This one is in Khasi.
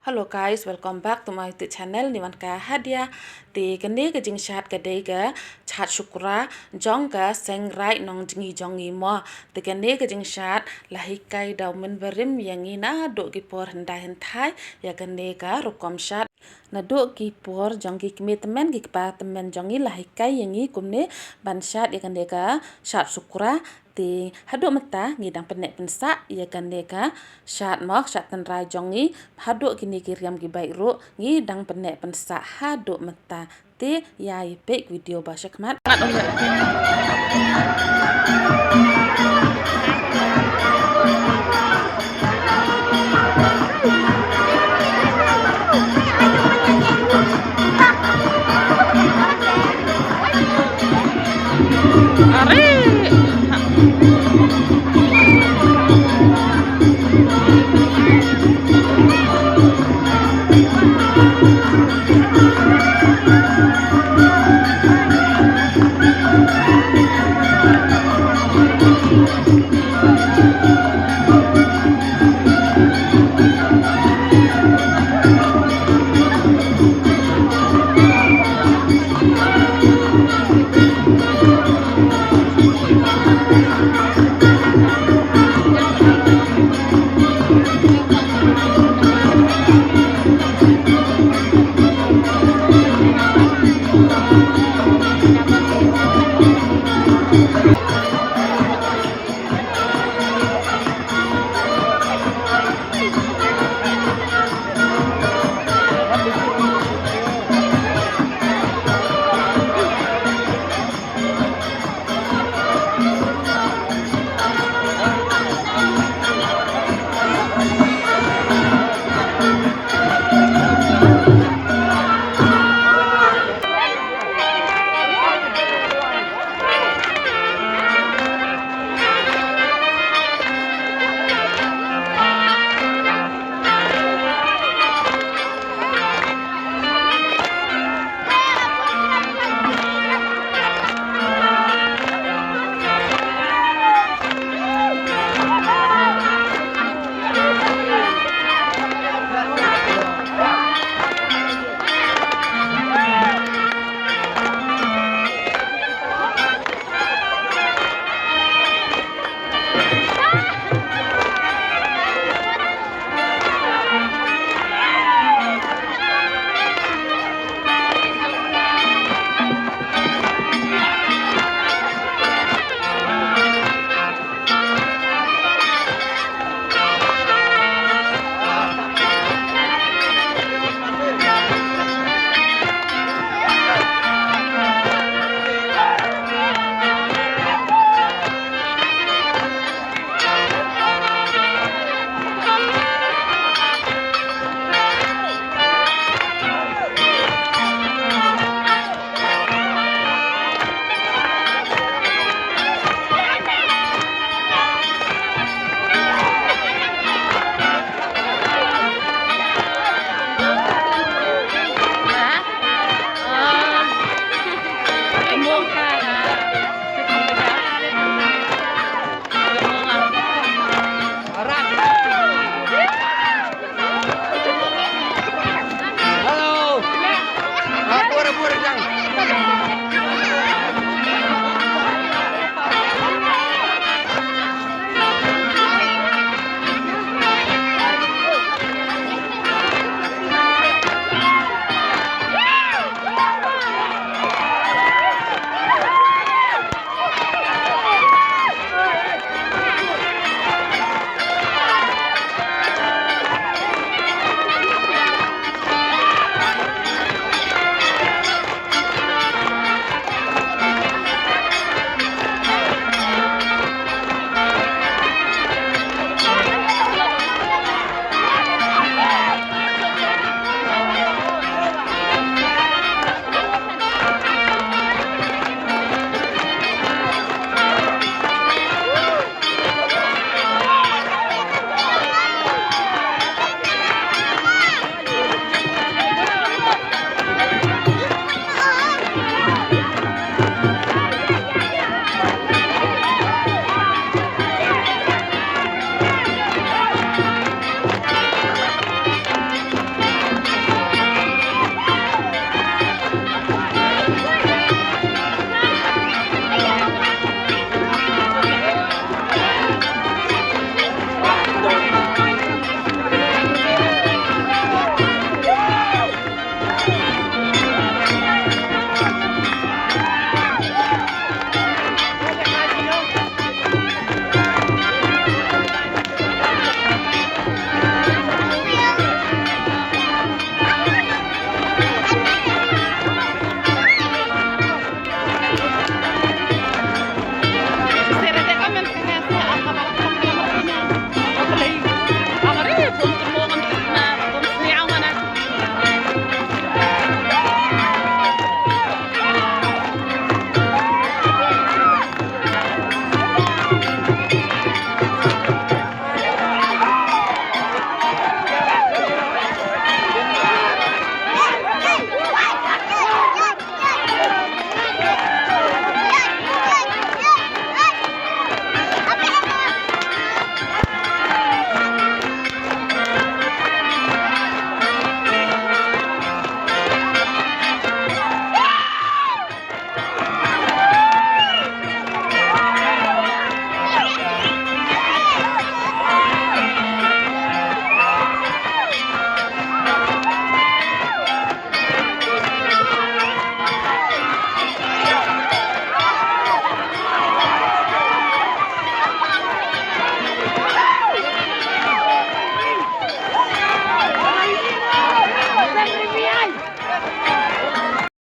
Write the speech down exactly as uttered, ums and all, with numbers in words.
Hello guys, welcome back to my YouTube channel, Niwanka Hadia. Te kane ka jingshad ka dei ka shad shukra jong ka Seng Raid Nongjngi jong ngi mo. Te kane ka jingshad la hikai da u mynbarim ïa ngi naduh ki por hyndai hynthai ïa kane ka rukom shad. Naduh ki por jong ki kmie tymmen ki kpa tymmen jong ngi la hikai ïa ngi kumne ban shad ïa kane ka shad shukra. Te haduh mynta ngi dang pynneh pynsah ïa kane ka shad mo, shad tynrai jong ngi. Haduh kine ki riam ki bike ruh ngi dang pynneh pynsah haduh mynta. Te ïa ïa peit video ba shakhmat.